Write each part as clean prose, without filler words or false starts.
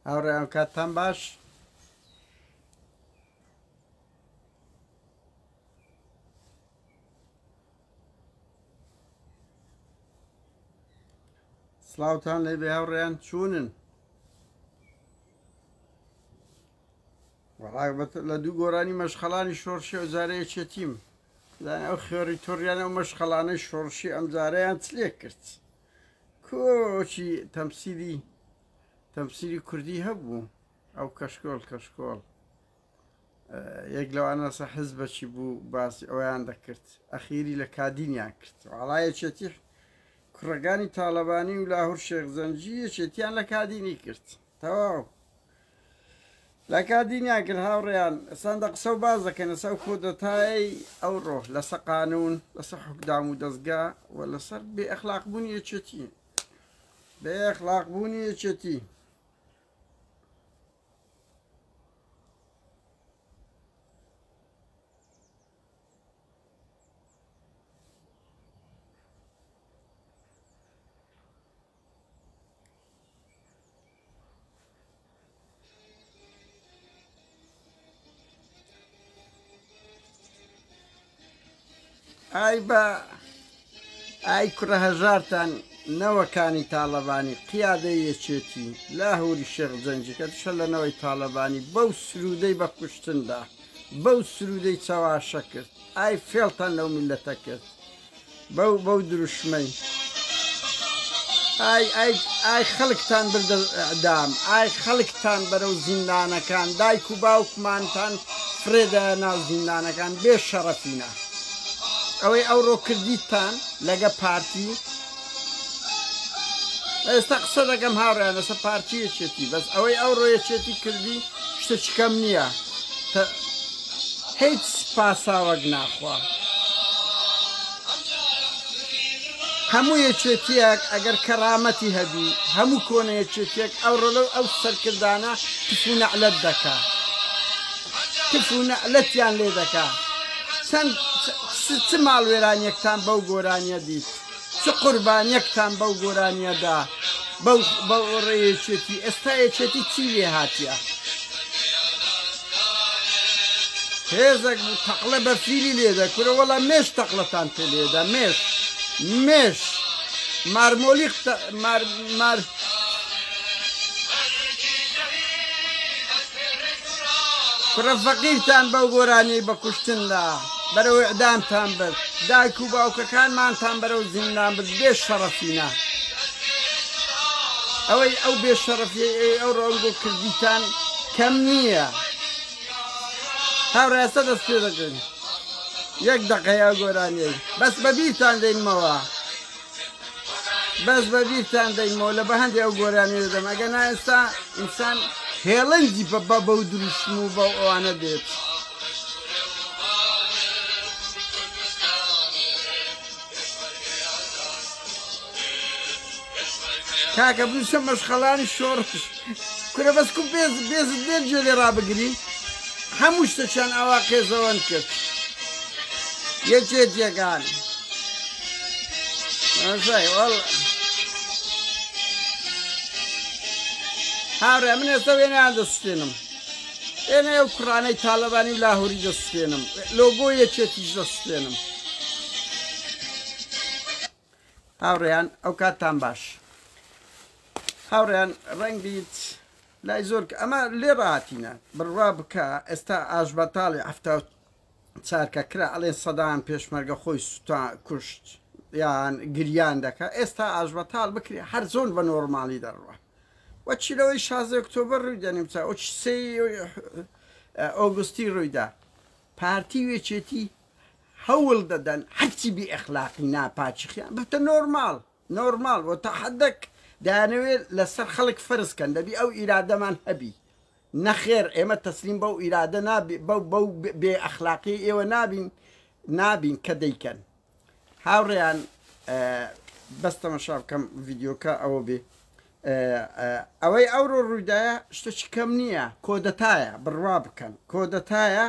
هاوڕێیان کاتتان باش. سڵاوتان لێ بێ هاوڕێیان چوونن لە دوو گۆرانی مەشخەڵانی شۆڕشی ئەوجارە یەکێتیم ئەو خوێڕی تۆڕیان ئەو مەشخەڵانەی شۆڕشی ئەمجارەیان چلێ کرد کۆچی تەمسیلی تەمسیلی کوردی هەبوو ئەو کەشکۆڵ کەشکۆڵ یەک لەوانە سە حزبەکی بوو باسی ئەویان دەکرد ئەخیری لە کادینیان کرد وەڵا یەکێتی کوڕەکانی تاالبانی و لاهور شێخ زەنجی یەکێتیان لە کادینی کرد تەواو لە کادینیان کرد هاوڕێیان سندە قسە و باز دەکەن لەسەر کۆدەتای ئەوڕۆ لەسەر قانون لەسەر حکدام و دەستگا و لەسەر بێ ئەخلاق بوونی یەکێتی بێ ئەخلاق بوونی یەکێتی. ئای بە ئای کوڕە هەژارتان نەوەکانی تاڵەبانی قیادەی یەکێتی لاهوری شێخ جەنگی کە تشە لە نەوەی تاڵەبانی بەو سرودەی بە کوشتندا بەو سرودەی چەواشە کرد ئای فێڵتان لەو میلەتە کرد بەو بەو دروشمەی ئای ئای ئای خەڵکتان بردە ئیعدام ئای خەڵکتان بەرەو زیندانەکان دایک و باوکمانتان فرێدایە ناو زیندانەکان بێ شەڕەفینە ئەوەی ئەوڕۆ کردیتان لەگە پارتی ئێستا قسە دەکەم هاوڕیان لەسەر پارتی یەکێتی بەس ئەوەی ئەوڕۆ یەکێتی کردی شتێکی کەم نییە هیچ پاساوەک ناخوا. هەموو یەکێتیەک ئەگەر کەرامەتی هەبی هەموو کۆنە یەکێتیەک ئەوڕۆ لەو ئەو سەرکردانە تف و نەعلەت دەکا تف و نەعلەتیان لێ دەکا چەند چ ماڵوێرانیەکتان بەو گۆرانیە دیت چ قوربانیەکتان بەو گۆرانیە دا بەو بەو ڕێ یەکێتی ئێستا یەکێتی چی لێ هاتیە هێزێک بوو تەقلە بە فیلی لێدە کورە وەڵا مێش تەقلەتان پێ لێدا مێش مێش مارمۆلی مار مار کوڕە فەقیرتان بەو گۆرانیەی بە کوشتندا بەرەو ئیعدامتان برد دایک و باوکەکانمانتان بەرەو زیندان برد بێ شەڕەفینە ئەوەی ئەو بێ شەڕەفیەی ئەوی ئەو ڕەنگۆ کردیتان کەم نییە هاوڕێ ئێستا دەست پێ دەکەین یەک دەقەی ئەو گۆرانیەی بەس بە بیرتان دەینمەوە بەس بە بیرتان دەینمەوە لە بە هەندێ ئەو گۆرانی دەدەم ئەگە نا ئێستا ئینسان هێڵنجی بە بە بەو دروشم و بەو ئەوانە دێت. کاکە بنووسە مەشخەڵانی شۆڕش کورە بەس کو بێز بێزت لێت گوێ لێ ڕابگری هەموو شتەکیان ئاوا قێزەوەن کرد یەکێتیەکان هاوڕێ من ئێستا وێنەیان دەستێنم ئێنە ئەو کوڕانەی تاالبانی و لاهوری دەستێنم لۆگۆ یەکێتیش دەستێنم هاوڕێیان ئەو کاتتان باش هاوڕێیان ڕەنگ بیت لای زۆر ئەمە لێ ڕاتینە بڕوا بکە ئێستا ئاشبەتاڵی هەفتا چارکە کرا ئەڵێن سەدان پێشمەرگە خۆی سوتا کوشت یان گریان دەکە ئێستا ئاشبەتاڵ بکرێ هەر زۆن بە نۆرماڵی دەڕوە وە چی لەوەی شازدە ئۆکتۆبەر ڕووی دەنیم چا ئەو سێ ئۆگستی ڕوویدا پارتی وێچێتی هەوڵ دەدەن هەرچی بێ ئەخلاقی ناپاکی خیان ببتە نۆرماڵ نۆرماڵ وە تا حەدەک دەیانەوێت لەسەر خەڵک فەرز کەن دەبی ئەو ئیرادەمان هەبی نەخێر ئێمە تەسلیم بەو ئیرادە نابی بەو بەو بێ ئەخلاقی ئێوە نابین نابین کە دەیکەن هاوڕێیان بەس تەمەشا بکەم ڤیدیۆکە ئەوە بێ ئەوەی ئەوڕۆ ڕوویدایە شتێکی کەم نییە کۆدەتایە بڕوا بکەن کۆدەتایە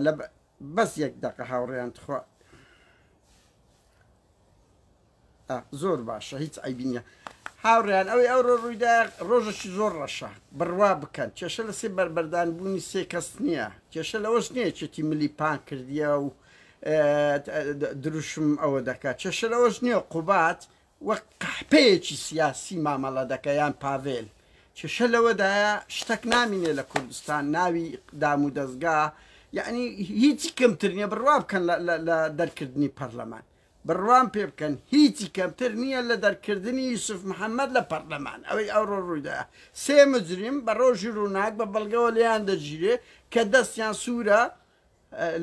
لە بەس یەک دەقە هاوڕێیان تخوا زۆر باشە هیچ عیبی نییە. هاوڕێیان ئەوەی ئەوڕۆ ڕوویدا ڕۆژەکی زۆر ڕەشە، بڕوا بکەن کێشە لە سێ بەربەردان بوونی سێ کەس نییە، کێشە لەوەش نییە یەکێتی ملی پان کردیە و دروشم ئەوە دەکات، کێشە لەوەش نییە قوباد وەک قەحپەیەکی سیاسی مامەڵە دەکا یان پاڤێل، کێشە لەوەدایە شتەک نامینێ لە کوردستان ناوی دامودەزگا یەعنی هیچی کەمتر نییە بڕوا بکەن لە دەرکردنی پەرلەمان. بڕوام پێ بکەن هیچی کەمتر نییە لە دەرکردنی یوسف محەمەد لە پەرلەمان، ئەوەی ئەوڕۆ ڕوویدا سێ مجرم بە ڕۆژی ڕووناک بە بەڵگەوە لێیان دەگیرێ کە دەستیان سوورە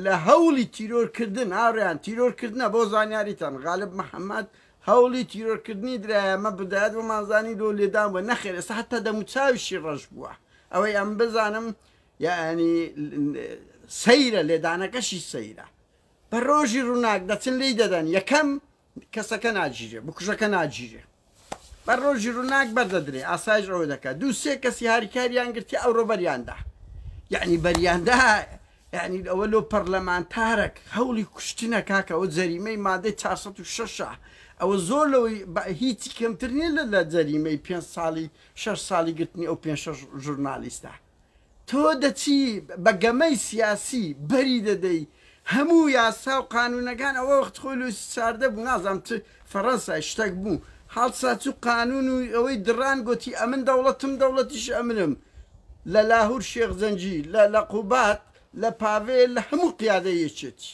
لە هەوڵی تیرۆرکردن، هاوڕێیان تیرۆرکردنە بۆ زانیاریتان غالب محەمەد هەوڵی تیرۆرکردنی درایە مە بدایەت بۆمانزانی لۆ لێدان بووە، نەخێر ئێستا هەتا دەموچاویشی ڕەش بووە، ئەوەی ئەم بزانم یەعنی سەیرە لێدانەکەشی سەیرە. بە ڕۆژی ڕووناک دەچن لێی دەدەن یەکەم کەسەکە ناگیرێ بکوژەکە ناگیرێ بە ڕۆژی ڕووناک بەردەدرێ ئاسایش ئەوە دەکات دوو سێ کەسی هاریکاریان گرتی ئەوڕۆ بەریاندا یعنی بەریاندا یعنی ئەوە لۆ پەرلەمانتارەک هەوڵی کوشتنە کاکە ئەوە جەریمەی مادەی 406 ئەوە زۆر لەوەی هیچی کەمتر نییە لە جەریمەی پێ ساڵی شەش ساڵی گرتنی ئەو پێ شەش ژورنالیستە تۆ دەچی بە گەمەی سیاسی بەری دەدەی هەموو یاسا و قانونەکان ئەوە وەخت خۆی لویس چاردە بوو نازانم چ فەڕەنسای شتەک بوو هەڵسا چوو قانون و ئەوەی دڕان گۆتی ئەمن دەوڵەتم دەوڵەتیش ئەمنم لە لاهور شێخ جەنگی لە لە قوباد لە پاڤێ لە هەموو قیادەی یەکێتی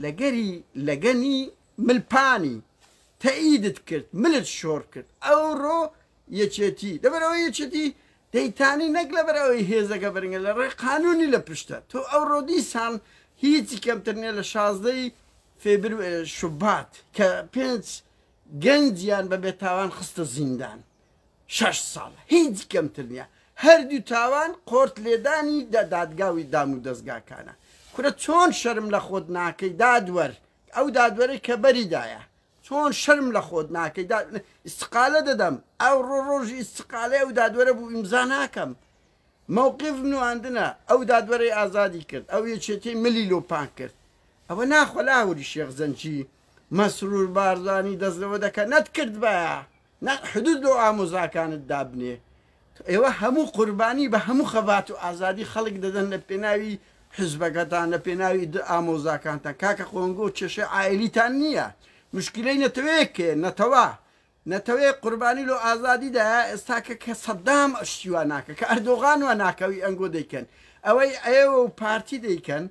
لەگەری لەگەنی ملپانی تەئیدت کرد ملت شۆڕ کرد ئەوڕۆ یەکێتی لەبەرئەوەی یەکێتی دەیتانی نەک لەبەرئەوەی هێزەکە بەرنگە لە ڕێی قانونی لە پشتە تۆ ئەوڕۆ دیسان هیچی کەمتر نیە لە شازدەی فێبر شوبات کە پێنج گەنجیان بە بێتاوان خستە زیندان شەش ساڵ هیچ کەمتر نیە هەردوو تاوان قۆرت لێدانی دادگاوی دام و دەزگاکانە کورە چۆن شەرم لە خۆت ناکەی دادوەر ئەو دادوەرەی کە بەریدایە چۆن شەرم لە خۆت ناکەی دا ئیستقالە دەدەم ئەوڕۆ ڕۆژی ئیستقالەی ئەو دادوەرە بوو ئیمزا ناکەم مەوقف نواندنە ئەو دادوەرەی ئازادی کرد ئەو یەکێتی ملی لۆ پان کرد ئەوە ناخۆ لاهوری شێخ زەنجی مەسرور بارزانی دەست لەوە دەکە نەتکردبایە نا حدود لۆ ئامۆزاکانت دابنێ ئێوە هەموو قوربانی بە هەموو خەبات و ئازادی خەڵک دەدەن لە پێناوی حزبەکەتان لە پێناوی ئامۆزاکانتان کاکە قۆنگۆ کێشەی عائیلیتان نییە مشکلەی نەتەوەیەک هەیە نەتەوە نەتەوەیەک قوربانی لۆ ئازادی دایە ئێستا کە کە سەدام شتی وا ناکە کە ئەردۆغان وا ناکەوی ئەنگۆ دەیکەن ئەوەی ئێوە و پارتی دەیکەن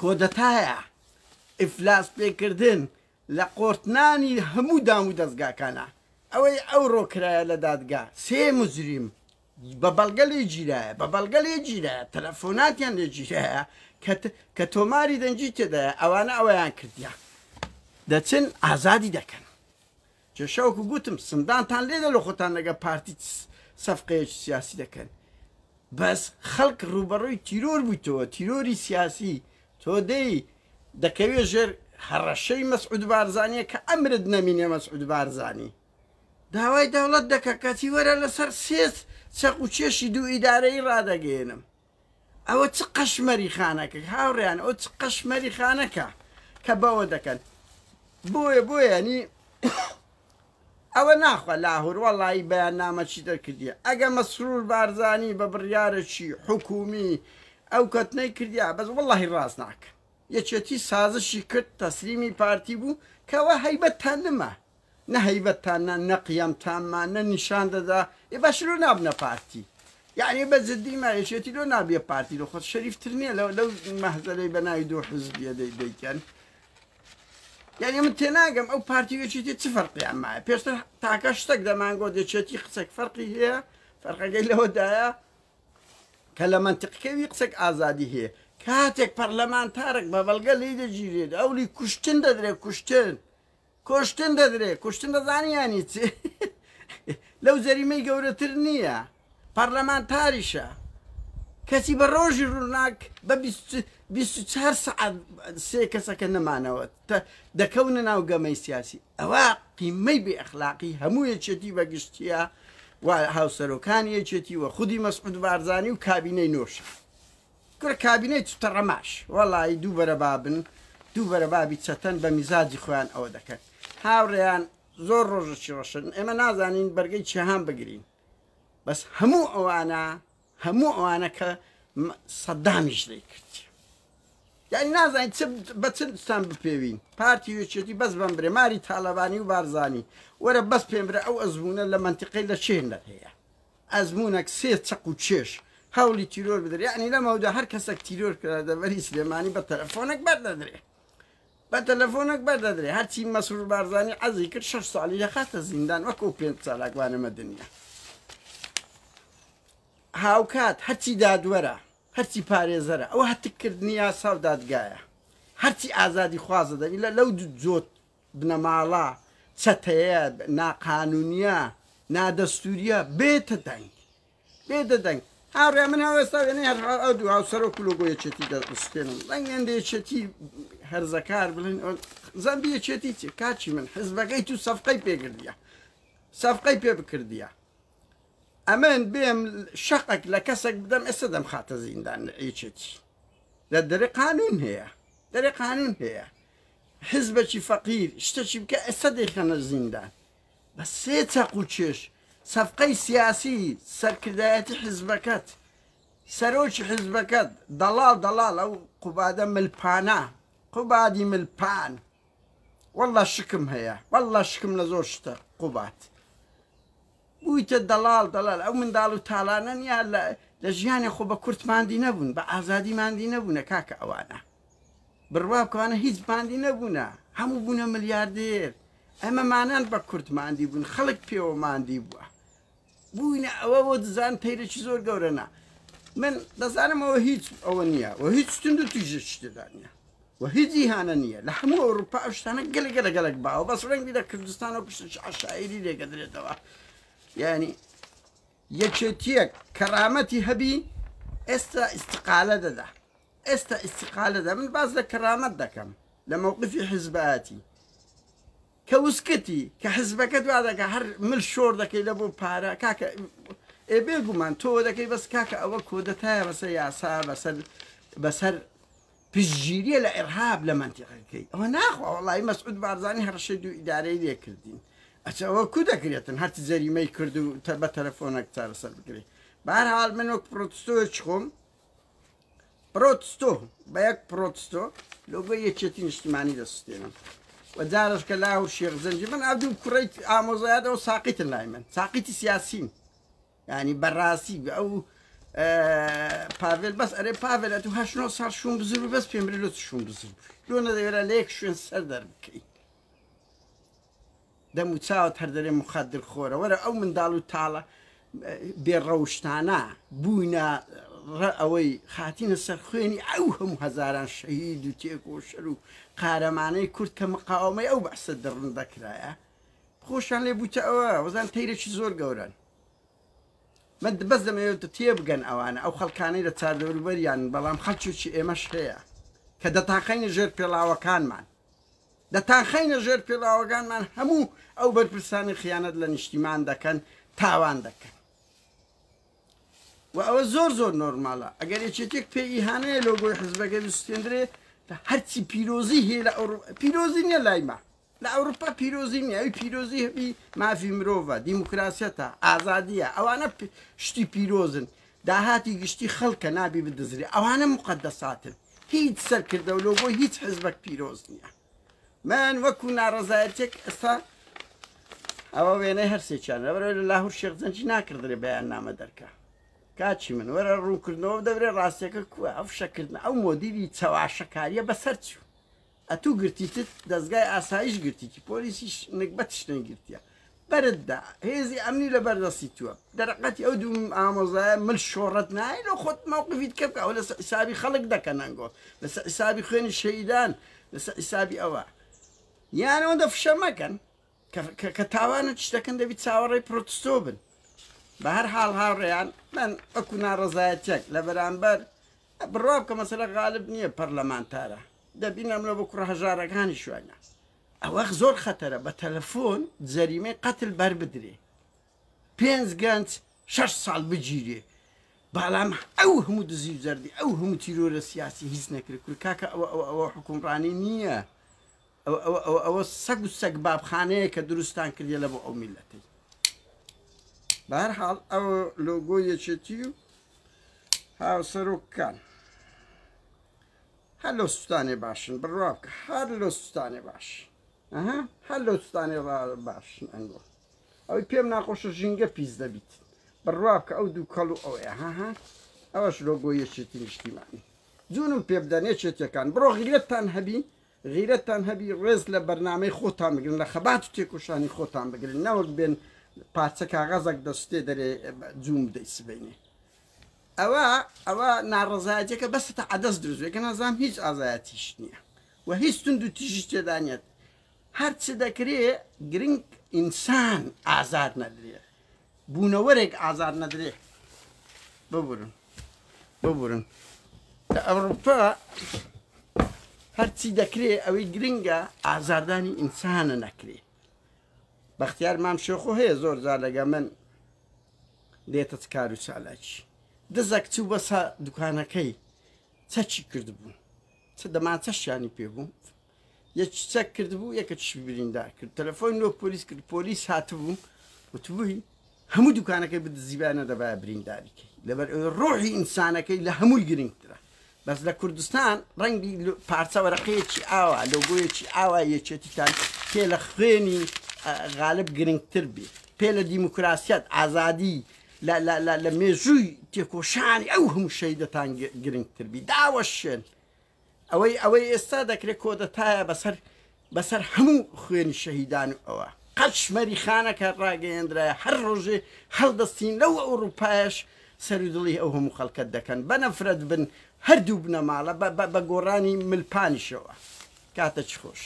کۆدەتایە ئیفلاس پێکردن لە قۆرتنانی هەموو دام و دەزگاکانە ئەوەی ئەوڕۆ کرایە لە دادگا سێ مجریم بە بەڵگە لێ گیرایە بە بەڵگە لێ گیرایە تەلەفۆناتیان لێ گیرایە کە کە تۆماری دەنگی تێدایە ئەوانە ئەوەیان کردیە دەچن ئازادی دەکەن کێشە وەکو گوتم سندانتان لێدە لە خۆتان لەگە پارتی سەفقەیەکی سیاسی دەکەن بەس خەڵک ڕووبەڕووی تیرۆر بوویتەوە تیرۆری سیاسی تۆ دێی دەکەوێ ژێر هەڕەشەی مەسعود بارزانیە کە ئەمرت نەمینێ مەسعود بارزانی داوای دەوڵەت دەکە کەچی وەرە لەسەر سێ چەق و چێشی دوو ئیدارەیی ڕادەگەیەنم ئەوە چ قەشمەری خانەکە هاوڕێیان ئەو چ قەشمەری خانەکە کە بەوە دەکەن بۆیە بۆیە ینی ئەوە ناخوا لاهور وەڵایی بەیاننامەچی دەرکردیە ئەگە مەسرور بارزانی بە بڕیارەکی حکومی ئەو کەتنەی کردیا بەس وەڵاهی ڕاست ناکەن یەکێتی سازشی کرد تەسلیمی پارتی بوو کەوا هەیبەتتان نما نە هەیبەتتان نا نە قیەمتان ما نە نیشان دەدا ئێ باش لۆ نابنە پارتی یعنی بە جدی ما یەکێتی لۆ نابیە پارتی لۆ خۆت شەریفتر نییە لەو لەو مەهزەلەی بە ناوی دوو حزبیە دەی دەیکەن یعنی من تێناگەم ئەو پارتی و یەکێتی چ فەرقیان مایە پێشتر تاکە شتێک دەمانگۆت یەکێتی قسەک فەرقی هەیە فەرقەکەی لەوەدایە کە لە مەنتقکەوی قسەک ئازادی هەیە کاتێک پەرلەمانتارێک بە بەڵگە لی دەگیرێت ئەولی کوشتن دەدرێت کوشتن کوشتن دەدرێ کوشتن دەزانی یانی چ لەو جەریمەی گەورەتر نییە پەرلەمانتاریشە کەچی بە ڕۆژی ڕووناک بە 24 سەعات سێ کەسەکە نەمانەوە دەکەونە ناو گەمەی سیاسی ئەوە قیمەی بێ ئەخلاقی هەموو یەکێتی بە گشتیە و هاوسەرۆکانی یەکێتی و خودی مەسعود بارزانی و کابینەی نۆشە کورە کابینەی چوتە ڕەماش وەڵایی دوو بەرە بابن دوو بەرە بابی چەتەن بە میزاجی خۆیان ئەوە دەکەن هاوڕێیان. زۆر ڕۆژەکی ڕەشن، ئێمە نازانین بەرگەی چیهان بگرین. بەس هەموو ئەوانە هەموو ئەوانە کە سەدامیش دەیکرد. یعنی نازانین چ بە چ ستان بپێوین. پارتی و یەکێتی بەس بەم برێ ماری تاالبانی و بارزانی وەرە بەس پێم برێ ئەو ئەزمونە لە منتیقەی لە چێ هەیە. ئەزمونەک سێ چەق و چێش هەوڵی تیرۆر بدرێ. یعنی لەمەودا هەر کەسێک تیرۆر کرا دەڤەری سلێمانی بە تەلەفۆنێک بەردەدرێ، بە تەلەفۆنێک بەردەدرێ. هەرچی مەسرور بارزانی عەزی کرد 6 ساڵی دەخاتە زیندان وەکو 5 چالاکوانە مەدەنیە. هاوکات هەرچی دادوەرە، هەرچی پارێزەرە، ئەوە هەتککردنی یاسا و دادگایە، هەرچی ئازادی خوازە دەبی لە لەو جۆت بنەماڵە چەتەیە ناقانونیە نادەستوریە بێتە دەنگ، بێتە دەنگ. هاوڕێ من ئێستا وێنەی هەر ئەو دوو هاوسەرۆک و لۆگۆ یەکێتی دەستێنم. ڕەنگێندە یەکێتی هەرزەکار بڵێن زەمبی یەکێتی چی؟ کاچی من حزبەکەی تو سەفقەی پێکردیە، سەفقەی پێ بکردیە. ئەمن بێم شەقێک لە کەسێک بدەم ئێستا دەمخاتە زیندان یەکێتی. لە دەرێ قانون هەیە، دەرێ قانون هەیە. حزبێکی فەقیر شتێکی بکە ئێستا دەیخەنە زیندان. بە سێ چەق و چێش سەفقەی سیاسی سەرکردایەتی حزبەکەت، سەرۆکی حزبەکەت دەڵاڵ دەڵاڵ ئەو قوبادە ملپانە، قوبادی ملپان. والله شکم هەیە، والله شکم لە زۆر شتە قوباد. بوویتە دەڵاڵ دەڵاڵ. ئەو منداڵ و تاڵانە نییە لە ژیانی خۆ بە کورت ماندی نەبوون، بە ئازادی ماندی نەبوونە کاکە. ئەوانە بڕوا بکەوانە هیچ ماندی نەبوونە، هەموو بوونە ملیاردێر. ئەمەمانان بە کورت ماندی بوون، خەڵک پێوە ماندی بووە، بووینە ئەوە بۆ دەزان تەیرێکی زۆر گەورەنا. من دەزانم ئەوە هیچ ئەوە نییە و هیچ تند و تیژێکی تێدا نییە و هیچ ئیهانە نییە. لە هەموو ئەوروپا ئەو شتانە گەلە گەلە گەلک باوە، بەس ڕەنگی لە کوردستانەوە پشتێکی عەشایری لێگەدرێتەوە. یعنی یەکێتیەک کەرامەتی هەبی ئێستا ئیستقالە دەدا، ئێستا ئیستقالە دەدا. من باز لە کەرامەت دەکەم لە مەوقفی حیزبایەتی کە وسکتی کە حزبەکە دوا دەکە هەر مل شۆر دەکەی لە بۆ پارە کاکە. ئێ بێگومان تۆ دەکەی، بەس کاکە ئەوە کۆدەتایە بەسەر یاسا، بەسەر پشتگیریە لە ئێرهاب لە مەنتیقەکەی. ئەوە ناخوا. وەڵی مەسعود بارزانی هەڕەشەی دوو ئیدارەی لێکردین. ئەچە ئەوە کو دەکرێتن هەرچی جەریمەی کرد و بە تەلەفۆنێک چارەسەر بکرێت. بەهەرحاڵ من وەک پرۆتستۆیەکی خۆم پرۆتستۆ بە یەک پرۆتستۆ لۆگۆی یەکێتی نیشتیمانی دەسوتێنم. و جارش کە لاهور شێخ زەنجی من ئەو دوو کوڕەی ئامۆزایەتەوە ساقیتن لای من، ساقیتی سیاسین. یعنی بەڕاستی ئەو پاڤێل بەس ئەرێ پاڤێل ئەتوو 8 ساڵ شوون بزر بووی، بەس پێم برێ لۆ چ شوون بزر بووی؟ لۆ نەدەوێرا لە یەک شوێن سەر دەربکەی؟ دەم و چاوت هەر دەرێ مخدر خۆرە. وەرە ئەو منداڵ و تاڵە بێڕەوشتانە بووینە ئەوەی خاتینە سەر خوێنی ئەو هەموو هەزاران شەهید و تێکۆشەر و قارەمانەی کورد کە مقاومەی ئەو بەعسە دڕندە کرایە، خۆشیان لێ بووتە ئەوە. وەزان تەیرێکی زۆر گەورەن. من بەس دەمەوێت تێبگەن ئەوانە ئەو خەڵکانەی لە چاردەوروبەریان، بەڵام خەڵکێکی ئێمەش هەیە کە دەتاقەینە ژێر پێڵاوەکانمان، دەتانخەینە ژێر پێڵاوەکانمان. هەموو ئەو بەرپرسانی خیانەت لە نیشتیمان دەکەن، تاوان دەکەن و ئەوە زۆر زۆر نۆرمالە. ئەگەر یەکێتێک پێ ئیهانەیە لۆگۆی حزبەکە بسوتێندرێ، هەرچی پیرۆزی هەیە لە ئەوروپا پیرۆزی نییە لای ما. لە ئەوروپا پیرۆزی نییە. ئەوی پیرۆزی هەبی مافی مرۆڤە، دیموکراسیەتە، ئازادیە، ئەوانە شتی پیرۆزن. داهاتی گشتی خەڵکە نابی بدزرێ، ئەوانە مقەدەساتن. هیچ سەرکردە و لۆگۆی هیچ حزبێک پیرۆز نییە. من وەکو ناڕەزایەتێک ئێستا ئەوە وێنەی هەرسێکیان لەبەرەوەی لە لاهور شێخ زەنجی ناکردرێ بەیان نامە دەرکە. کاچی من وەرە ڕوونکردنەوە دەبرێ ڕاستیەکە کووە. ئەو فشەکردن ئەو مۆدیلی چەواشەکاریە بەسەر چوو. ئەتوو گرتیتت دەستگای ئاسایش گرتیتی، پۆلیسیش نگبەتش نەگرتیە، بەرتدا هێزی ئەمنی لە بەردەستی تووە. دەرەقەتی ئەو دوو ئامۆزایە مل شۆڕەت نایە لۆ خۆت مەوقفیت کە بکە. ئەوە لەسەر حیسابی خەڵک دەکەن ئەنگۆ، لەسەر حیسابی خوێنی شەهیدان، لەسەر حیسابی ئەوە. یان ئەوەندە فشە مەکەن کە تاوانە چ دەکەن، دەبی چاوەڕێی پرۆتستۆ بن. بە هەر حاڵ هاوڕێیان من وەکو ناڕەزایەتێک لە بەرامبەر بڕوا بکە مەسەلە غالب نییە، پەرلەمانتارە دەبینم لە بۆ کوڕە هەژارەکانی شوێنە. ئەوە زۆر خەتەرە بە تەلەفۆن جەریمەی قەتل بەر بدرێ، 5 گەنج 6 ساڵ بگیرێ، بەڵام ئەو هەموو دزی و زەردی، ئەو هەموو تیرۆرە سیاسی هیچ نەکرێت. کورد کاکە ئەوە ئەوە ئەوە حکومڕانی نییە. ئەوە سەگ و سەگ بابخانەیە کە دروستان کردیە لە بۆ ئەو میلەتەی بەهەرحاڵ ئەو لۆگۆ یەکێتی و هاوسەرۆکان هەر لەو سوستانێ باشن بڕوا بکە هەر لەو سوستانێ باش هەر لەو سوستانێ باشن ئەنگۆ ئەوەی پێم ناخۆشە ژینگە پیس دەبیت بڕوا بکە ئەو دووکەڵ و ئەوەیە ها ئەوەش لۆگۆ یەکێتی نیشتیمانی جونم پێ بدەن یەکێتیەکان بڕۆ غیرەتتان هەبی غیرەتتان هەبی ڕێز لە بەرنامەی خۆتان بگرن لە خەبات و تێکۆشانی خۆتان بگرن نەوەک بێن پارچە کاغەزێک دەستێ دەرێ جوون بدەی سبەینێ ئەوە ئەوە ناڕەزایەتیەکە بەسە تا عەدەس دروست بێ کە نازانم هیچ ئازایەتیش نییە و هیچ توند و تیژیش تێدا نییە هەرچ دەکرێ گرنگ ئینسان ئازار نەدرێ بوونەوەرێک ئازار نەدرێ ببورن ببورن لە ئەوروپا هەرچی دەکرێ ئەوەی گرنگە ئازاردانی ئینسانە نەکرێ بەختیار مام شێخۆ هەیە زۆر جار لەگە من دێتە کار و چالاکی دزەک چوو بەسە دوکانەکەی چەکی کردبوو چ دەمانچەشیانی پێ بوو یەکی چەک کردبوو یەکەکیش بریندار کرد تەلەفۆن لۆ پۆلیس کرد پۆلیس هاتبوو وتبووی هەموو دوکانەکەی بدزیبا نەدەبایە برینداری کەی لەبەر ئەوەی ڕۆحی ئینسانەکەی لە هەمووی گرنگترە بەس لە کوردستان ڕەنگی پارچە وەرەقەیەکی ئاوا لۆگۆیەکی ئاوا یەکێتیتان پێ لە خوێنی غالب گرنگتر بێ پێ لە دیموکراسیەت ئازادی لە مێژووی تێکۆشانی ئەو هەموو شەیدەتان گرنگتر بی داوەشێن ئەوەی ئەوەی ئێستا دەکرێت کۆدەتایە بەسەر بەسەر هەموو خوێنی شەهیدان و ئەوە قەت شمەری خانەکە ڕاگەیەندرایە هەر ڕۆژێ هەڵدەستین لەو ئەوڕوپایەش سەرو دڵی ئەو هەموو خەڵکەت دەکەن بەنەفرەت بن هەردوو بنەماڵە بە بە گۆڕانی ملپانیشەوە کاتە چ خۆش.